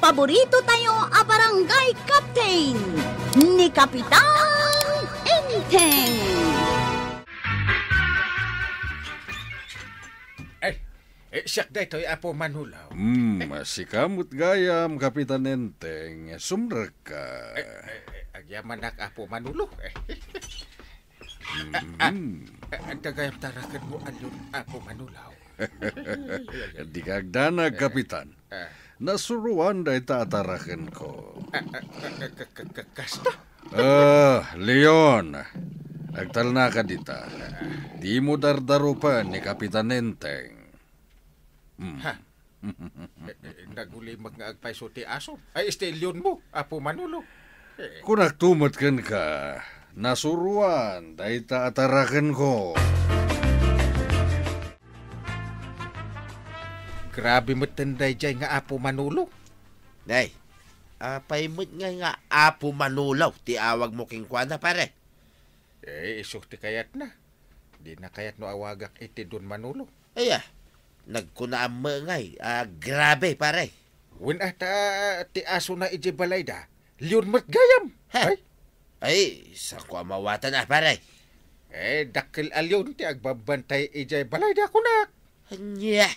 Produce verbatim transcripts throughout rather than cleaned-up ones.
Paborito tayo a barangay captain, ni Kapitan Enteng. Eh, eh, siak daytoy, Apo Manolo. Hmm, sika met gayam, Kapitan Enteng. Sumrekka. Eh, eh, eh, agyamanak, Apo Manolo. Eh. Mhm. Ah, ah, anta gayam ti arakenmo a leon, Apo Manolo? Dika agdanag, Kapitan. Ah. Nasuroan dayta a tarakenko. Ah, ah, ah, ah, ka-, ka-, ka-, kasta? Ah, Leon, agtalnaka dita. Dimo dardarupen ni Kapitan Enteng. Hmm. Ha? Eh, eh, nagulimek nga agpayso ti aso. Ay, isti leonmo, Apo Manolo. Eh. Kunakto met kenka, nasuroan dayta a tarakenko. Grabe metten daydiay nga Apo Manolo. Nay, apay met ngay nga Apo Manolo ti awagmo kenkuana, pare? Eh, isu ti kayatna. Dina kayat no awagak iti Don Manolo. Aya, nagkunaam ngay a grabe, pare. Wen a ta ti asona idiay balayda, leon met gayam. Ha? Ay? Ay, saanko a mawatan a, pare? Eh, dakkel a leon ti agbabantay idiay balayda, kunak. Ania?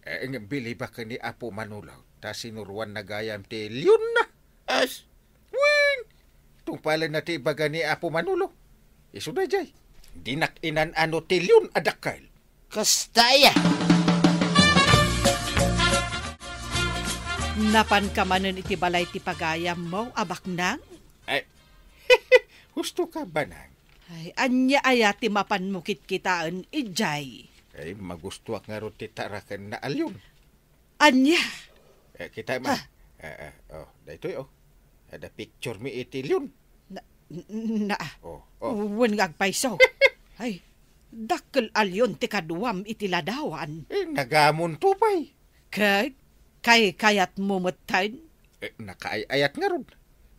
Eh, ngem bilibak ken ni Apo Manolo, ta sinuroanna gayam ti leonna. As? Wen, tungpalenna ti ibaga ni Apo Manolo. Isu daydiay. Dinak inan-ano ti leon a dakkel. Kasta aya. Napanka manen iti balay ti pagayammo a baknang? Ay, husto ka, Banang. Ay, ania aya ti mapanmo kitkitaen idiay? Ay, magustoak ngarud ti tarakenna a leon. Ania? Eh, kita man. Ha? Eh, eh, oh, daytoy, oh. Adda picture mi iti leon. Na, na, Oh, oh. Wen nga agpayso. Ay, dakkel a leon ti kaduam iti ladawan. Eh, nagamonto pay. Ket, kaykayatmo metten? Eh, nakaay-ayat ngarud.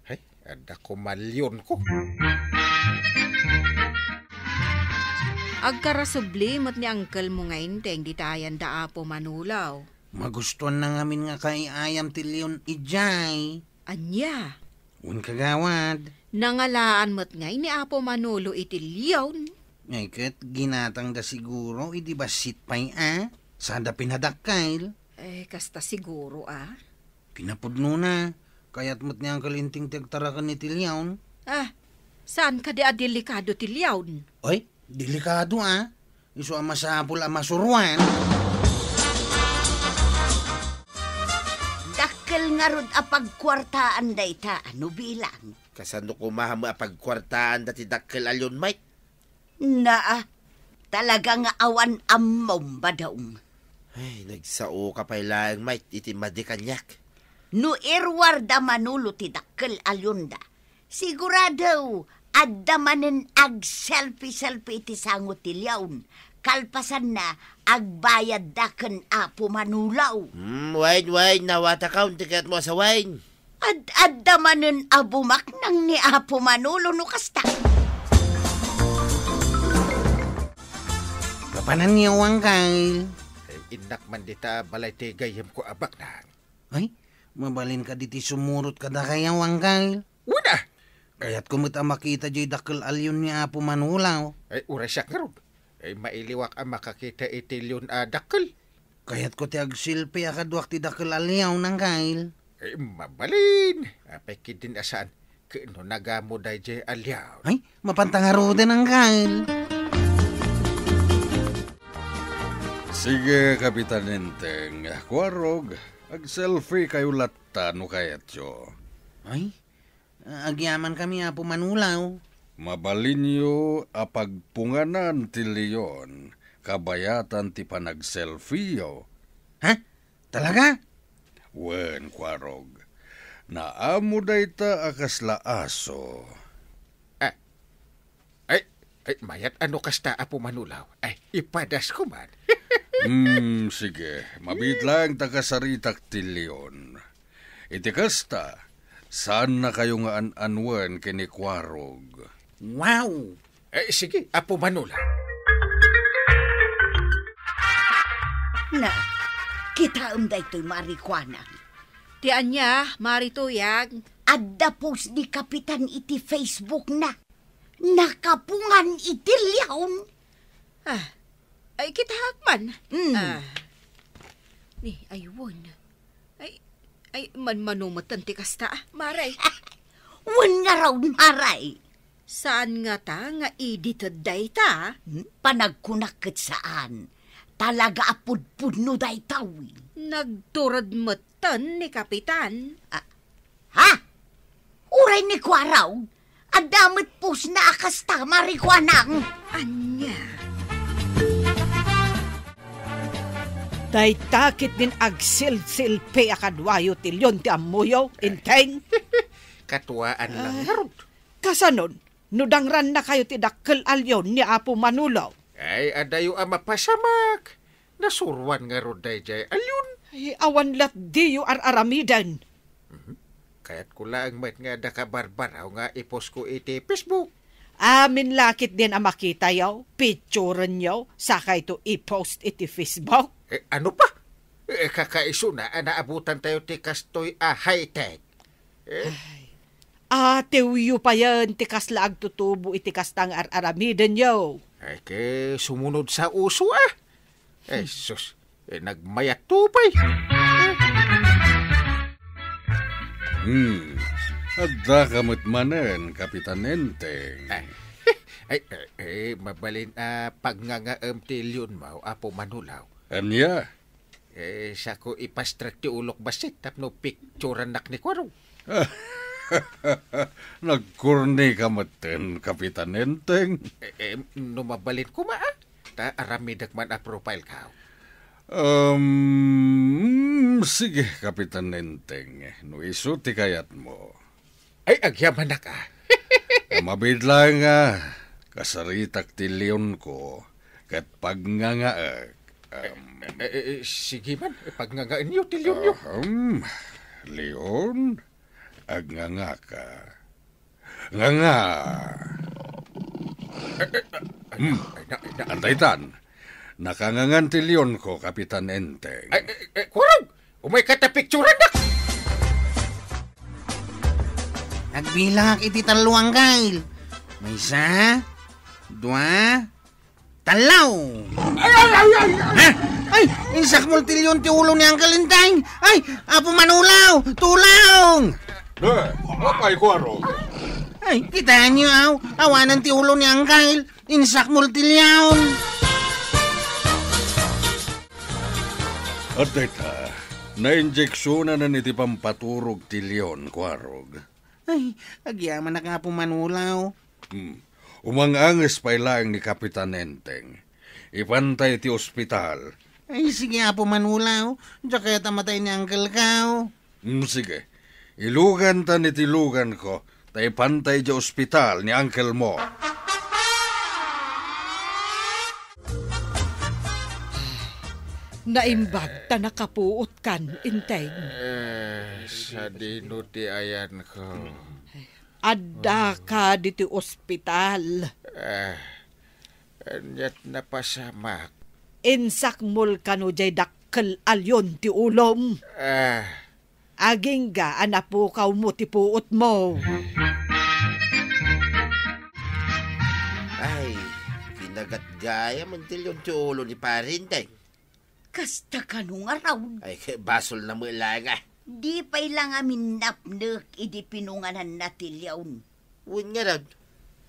Ay, adda koma leonko. Agkarasubli met ni angkelmo nga Enteng dita ayan da Apo Manolo. Magustoanna ngamin nga kaay-ayam ti leon idiay. Ania? Wen, kagawad. Nangalaan met ngay ni Apo Manolo iti leon. Ay, ket ginatangda siguro idi bassit pay a, sada pinadakkel. Eh, kasta siguro a. Kinapudnona, kayat met ni Uncle Enteng ti agtaraken iti leon. Ah, saan kadi a delikado ti leon? Ay, delikado a. Isu a masapul a masuroan. Dakkel ngarud a pagkuartaan dayta, ano bilang? Kasano koma met a pagkuartaan dati dakkel a leon, Mike? Naa, talaga nga awan ammom, Badong. Ay, nagsaoka pay laeng, Mike, iti madi kaniak. No iruarda Manolo ti dakkel a leonda, sigurado, adda manen agselfie-selfie iti sango ti leon. Kalpasanna, agbayadda ken Apo Manolo. Hmm, wen, wen, nawataka, ti kayatmo a sawen. Ad-adda manen a bumaknang ni Apo Manolo no kasta. Papananyo, Uncle. Ay, innak man dita balay ti gayyemko a baknang. Ay, mabalin kadi ti sumurot kadakayo, Uncle? Wen a. Kayatko met a makita diay dakkel a leon ni Apo Manolo. Ay, uray siak ngarud. Ay, mailiwak a makakita iti leon a dakkel. Kayatko ti agselfie a kaduak ti dakkel a leon, Uncle. Ay, mabalin. Apay ketdin a saan ket no nagamo daydiay a leon? Ay, mapanta ngaruden, Uncle. Sige, Kapitan Enteng. Kuarog, agselfie kayo latta no kayatyo. Ay, agyamankami, Apo Manolo. Mabalinyo a pagpunganan ti leon kabayatan ti panagselfieyo. Ha? Talaga? Wen, Kuarog. Naamo dayta a kasla aso. Ah, ay, ay, mayat a no kasta, Apo Manolo. Ay, ipadasko man. Hmm, sige. Mabiit laeng ta kasaritak ti leon. Iti kasta, saannakayo nga an-anuen ken ni Kuarog. Wow! Eh, sige, Apo Manolo. Na, kitaem daytoy marijuana. Ti ania, Mari Tuyag? Adda post ni Kapitan iti Facebook na. Nakapungan iti leon. Ah, ay, kitaak man. Mm. Ah, ni, aywan. Ay, ay, manmano metten ti kasta, ah, Mari. Wen ngarud, Mari. Saan ngata nga edited dayta? Hmm? Panagkunak ket saan. Talaga a pudpudno dayta, wi. Nagtured metten ni Kapitan. Ah, ha? Uray ni Kuarog? Adda met post na a kasta, Mari Kuanang. Ania? Dayta ketdin agsilsilpi a kaduayo ti leon ti ammoyo, Enteng. Katuaan lang ngarud. Kasanon, no dangrannakayo ti dakkel a leon ni Apo Manolo? Ay, adayo a mapasamak. Nasuroan ngarud daydiay a leon. Ay, awan latdiyo ar-aramiden. Mhm. Kayatko laeng met nga adda kabarbaraw nga i-post ko iti Facebook. Amin la ketdin a makitayo, picturenyo, sakayto i-post iti Facebook. Eh, ano pa? Eh, kakaisuna a naabutantayo ti kastoy a high-tech. Eh? Ay, atiwyo payen ti kasla agtutubo iti kasta nga ar-aramidenyo. Ay, ket sumunod sa uso, ah. Eh, sus, eh, nagmayat to pay. Hmm, adda ka met manen, Kapitan Enteng. Ay, ay, eh, eh, mabalin a pagngangaem ti leonmo, Apo Manulaw. Ania? Eh, sako ipastrek ti ulok bassit tapno picturannak ni Kuarog. Nagkorni ka metten, Kapitan Enteng. Eh, eh, no mabalin koma, ah. Ta aramidek man a profile ka. Um, sige, Kapitan Enteng, no isu ti kayatmo. Ay, agyamanak, ah. Mabiit laeng nga kasaritak ti leonko ket pagngangaek. Em, Eh, eh, eh, sige man, eh, pagngangaenyo ti leonyo. Ahem. Leon, agngangaka. Nganga. Eh, eh, eh, Hmm. Ay, na, ay, na, Antaytan, nakangangan ti leonko, Kapitan Enteng. Ay, eh, eh, Kuarog! Umayka ta picturannak! Nagbilangak iti tallo a angkel. Maysa, dua, tallo. Ay, ay, ay, ay, ay! Ha? Ay, insakmol ti leon ti ulo ni Angkel Enteng. Ay, Apo Manulaw, tulong! Eh, apay, Kuarog? Ay, kitaenyo, aw. Awanen ti ulo ni Angkel. Insakmol ti leon. At dayta, nainjeksionanan iti pampaturog ti leon, Kuarog. Ay, agyamanak, Apo Manulaw. Hmm. Umang-anges pay laeng ni Kapitan Enteng. Ipantay ti ospital. Ay, sige, Apo Manulaw. Diak kayat a matay ni Angkel Kao. Hmm, sige. Ilugantan iti luganko, ta ipantay idiay ospital ni Angkel mo. Naimbag ta nakapuotkan, Enteng. Eh, sadino ti ayanko? Addaka diti ospital. Eh, aniat napasamak? Insakmol kano diay dakkel a leon ti ulom. Eh, Agingga a napukawmo ti puotmo. Ay, kinagat gayam ti leon ti ulo ni Pari Enteng. Kasta kano ngarud? Ay, ket basolna met laeng, ah. Di pay la ngamin napnek idi pinungananna ti leon. Wen ngarud?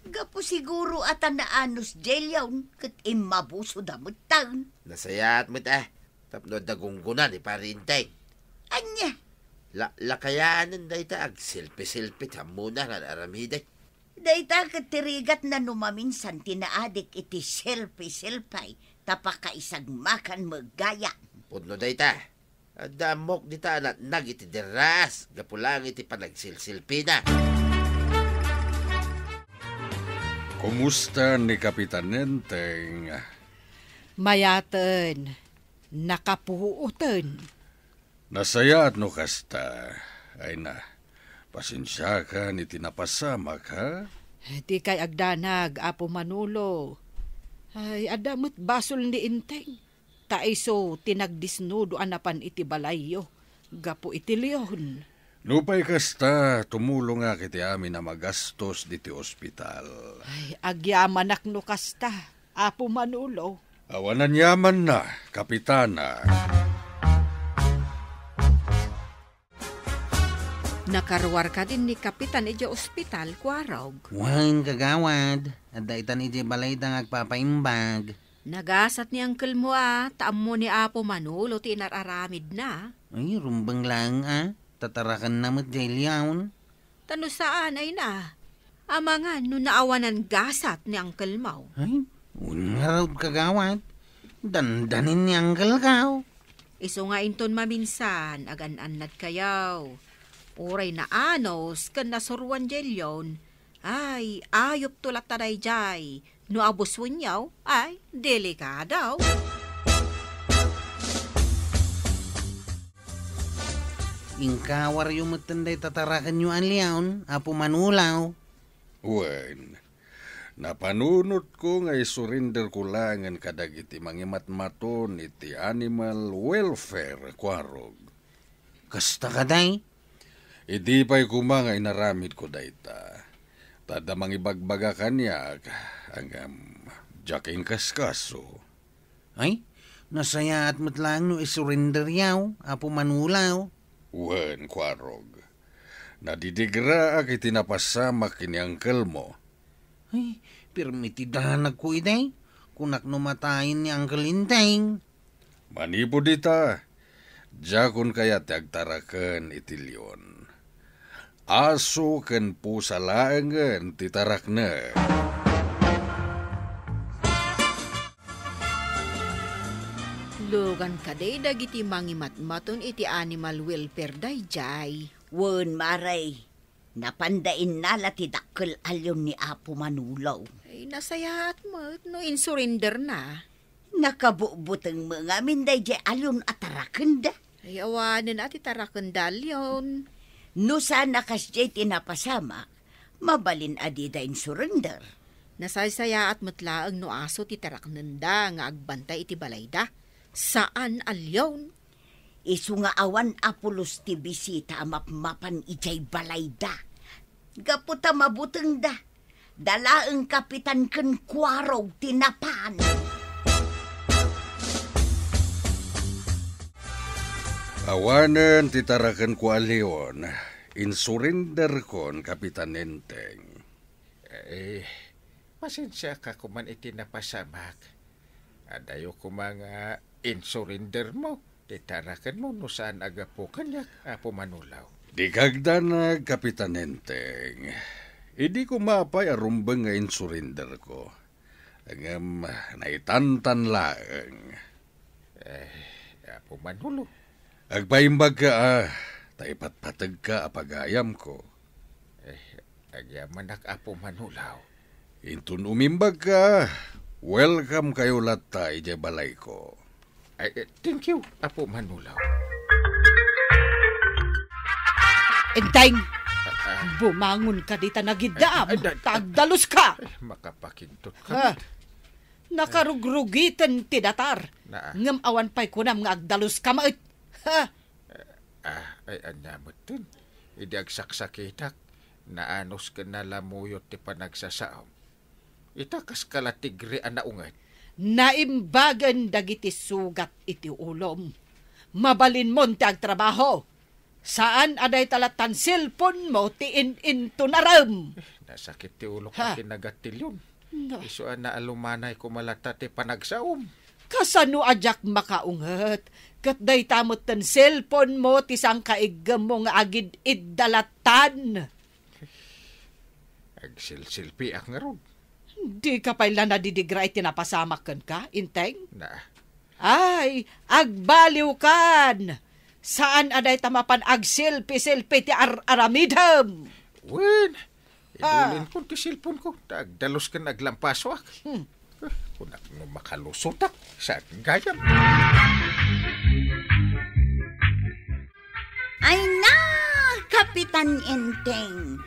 Gapu siguro a ta naanus diay leon ket immabusoda metten. Nasayaat met, ah. Tapno adda gunggona ni Pari Enteng. Ania? La-, lakayanen dayta agselfie-selfie ti ammona nga ar-aramiden. Dayta ket ti rigatna no maminsan ti naadik iti selfie-selfie ta pakaisagmakan met gayam. Pudno dayta. Adda ammok dita a natnag iti derras gapu laeng iti panagselfie-selfiena. Kumusta ni Kapitan Enteng? Mayaten. Nakapuoten. Nasayaat no kasta. Ay na, pasensiakan iti napasamak, ha? Dikay agdanag, Apo Manolo. Ay, adda met basol ni Enteng. Ta isu ti nagdisnudo a napan iti balayyo. gapu iti Leon. Nupay kasta, tumulongak iti amin a magastos diti ospital. Ay, agyamanak no kasta, Apo Manolo. Awan aniamanna, Kapitana. Nakaruar kadin ni Kapitan idiay ospital, Kuarog. Wen, kagawad. Adda itan idiay balayda nga agpapaimbag. Nagasat ni angkelmo a, ta ammo ni Apo Manolo ti inar-aramidna. Ay, rumbeng laeng a. Tatarakenna met jay Leon. Ta no saan, ay na. Amangan no naawanan gasat ni angkelmo. Ay, wen ngarud, kagawad. Dandanin ni angkelko. Isu nga inton maminsan, agan-annadkayo. Uray naanus ken nasuroan jay Leon, ay, ayupto latta daydiay. No abuswenyo, ay, delikado. Inkawaryo metten dayta tarakenyo a Leon, Apo Manolo. Wen, napanunotko nga isurinderko laengen kadagiti mangimatmaton iti animal welfare, Kuarog. Kasta kadi? Idi pay koma nga inaramidko dayta, ta adda mangibagbaga kaniak, ngem diak inkaskaso. Ay, nasayaat met laeng no isurinderyo, Apo Manolo. Wen, Kuarog. Nadidigraak iti napasamak ken ni angkelmo. Ay, pirmi ti danagko idi. Kunak no matayen ni Angkel Enteng. Manipud ita, diakon kayat ti agtaraken iti Leon. Aso ken pusa laengen ti tarakna. Lugan kadi dagiti mangimatmaton iti animal welfare daydiay. Wen, Mare. Napanda innala ti dakkel a leon ni Apo Manolo. Ay, nasayaat met no insurinderna. Nakabutbuteng met ngamin daydiay a leon a tarakenda. Ay, awanen a ti tarakenda a leon. No saan a kasdiay ti napasamak, mabalin a dida insurinder. Nasaysayaat met laeng no aso ti taraknenda nga agbantay iti balayda. Saan a leon. Isu nga awan a pulos ti bisita a mapmapan idiay balayda. Gapu ta mabutengda, da laeng Kapitan ken Kuarog ti napan. Awanen ti tarakenko a leon, insurinderkon, Kapitan Enteng. Eh, pasensiaka koman iti napasamak. Adayo koma nga insurindermo ti tarakenmo no saan a gapu kaniak, Apo Manulaw. Dika agdanag, Kapitan Enteng. Idi koma pay a rumbeng nga insurinderko. Ngem naitantan laeng. Eh, Apo Manolo. Agpaimbagka, a, ta ipatpategka a pagayamko. Eh, agyamanak, Apo Manulaw. Inton umimbagka, welcome kayo latta idiay balayko. Ay, eh, thank you, Apo Manulaw. Enteng! Ah, ah. Bumangon ka dita nagiddaam, Ay, ay, ay, ta agdalus ka! Ay, makapakigtot ka. Ha? Nakarugrugiten ti datar. Naa. Ngem awan pay kunam nga agdalus ka met. Ha? Ah, ay, ania metten. Idi agsaksakitak, naanus ken nalamuyot ti panagsasaom. Ita kas kala tigre a naunget. Naimbagen dagiti sugat iti ulom. Mabalinmon ti agtrabaho. Saan a dayta lattan cellphone mo ti in-intunarem. Eh, nasakit ti ulok Ha. Iti nagattilyon. No. Isu a naalumanay koma latta ti panagsaom. Kasano a diak makaunget? Ket dayta metten cellphone mo ti sangkaiggemmo nga agid-idda lattan. Agsilsilpiak ngarud. Dika pay la nadidigra iti napasamak kenka, Inteng? Na. Ay, agbaliwkan! Saan a dayta mapan agsilpi-silpi ti ar-aramidem? Wen, Ah. Idulinkon ti cellphone ko, ta agdalus ken aglampasoak. Hmm. Eh, kunak no makalusotak, saan gayam? Ay na, Kapitan Enteng!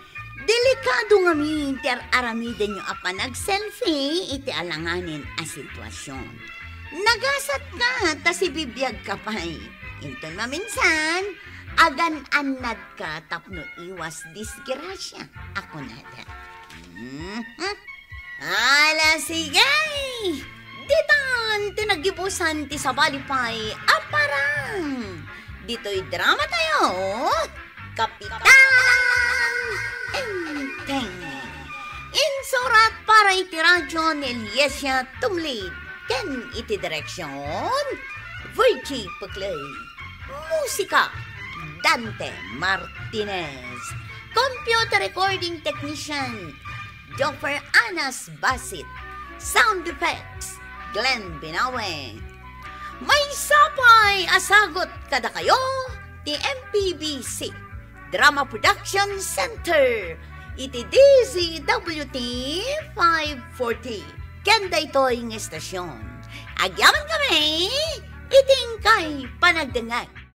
Delikado ngamin ti ar-aramidenyo a panag-selfie iti alanganin a sitwasyon. Nagasat ka, ta sibibiag ka pay. Inton maminsan, agan-annadka tapno iwas disgrasya, a kunada. Mhm. Ala, sige! Ditan ti naggibusan ti sabali pay a parang. Ditoy dramatayo, Kapitan Enteng. Insurat para iti radyo ni Eliesia Tumlid ken iti direksyon, Virgie Puclay. Musika, Dante Martinez. Computer recording technician, Joffer Anas Basit. Sound effects, Glenn Binawe. Maysa pay a sagut kadakayo ti M P B C Drama Production Center iti D Z W T five forty. Ken daytoy nga estasyon, agyamankami iti inkay panagdengngeg.